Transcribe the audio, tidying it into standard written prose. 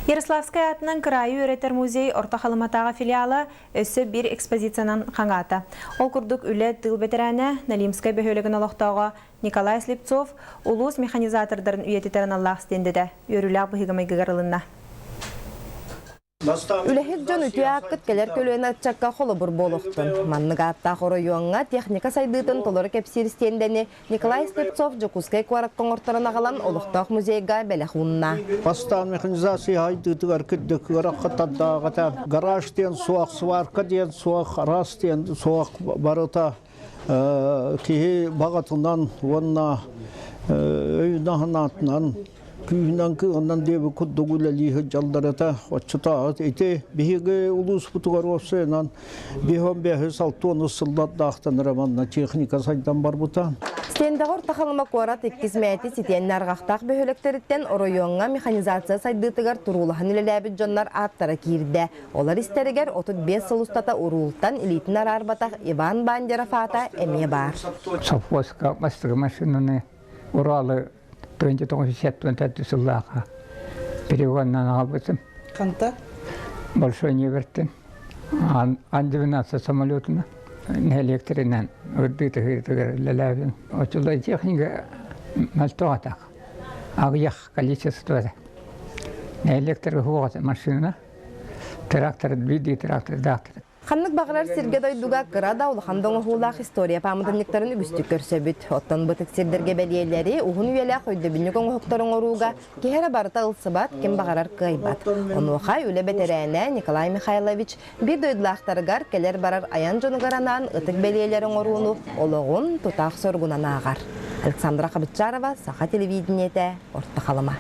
Ярославскай аатынан кыраайы үөрэтэр музей Орто Халыматааҕы филиала өссө биир экспозициянан хаҥаата. Ол курдук үлэ тыыл бэтэрээнэ, Налимскай бөһүөлэгин олохтооҕо Николай Слепцов улуус механизатордарын үйэтитэр аналлаах стендэтэ үөрүүлээх быһыыга-майгыгар ылынна. Үлэһит дьон үтүө ааккыт кэлэр көлүөнэ ыччакка холобур буолуохтун. Маннык ааттаах оройуоҥҥа техника сайдыытын толору кэпсиир стендэни Николай Слепцов Дьокуускай куоракка оҥорторон аҕалан олохтоох музейга бэлэх уунна. Бастаан механизация сайдыытыгар кырдьык ыарахаттардааҕыта гараж диэн суох, сварка диэн суох, араас диэн суох барыта киһи баҕатынан уонна өйүнэн-санаатынан күүһүнэн кыаҕынан диэби курдук үлэлии сылдьаллар этэ. Оччотооҕу ити биһиги улууспутугар уопсайынан биһон бэһи салтуону сыллардаахтан эрэ манна техника сайдан барбыта. Стендэҕэ Орто Халыма куорат иккис мээти ситиэннэ арҕахтаах бөһүөлэктэриттэн оройуоҥҥа механизация сайдыытыгар туруулаһан үлэлээбит дьоннор ааттара киирдэ. Олор истэригэр 35 сыл устата уруултан илиитин араарбатах Иван Бандеров аата эмиэ баар. Совхозка бастакы машинаны Уралы 1974 сыллаахха перегоннан аҕалбытым. Ханта? Большой Невертен. Ан-12 самолетuna нэһилиэктэринэн ырдыы тыһыытыгар үлэлээбитим. Оччолор техника мөлтөх атах. Аҕыйах количествода. Нэһилиэктэргэ суох машина, трактор, биирдии трактордаахтар. Ханнык баҕарар сиргэ-дойдуга кыра да улахан да оҥоһуулаах история пааматынньыктарын үгүстүк көрсөбүт. Оттон бытык сирдэргэ бэлиэлэри, уһун үйэлээх өйдөбүнньүк оҥоһуктары оҥорууга киһи эрэ барыта ылсыбат, ким баҕарар кыайбат. Онуоха үлэ бэтэрээнэ Николай Михайлович биир дойдулаахтарыгар кэлэр-барар айан дьонугар анаан ытык бэлиэлэри оҥорууну олоҕун тутаах соругунан ааҕар. Александра Хабытчарова, Саха телевидениетэ, Орто Халыма.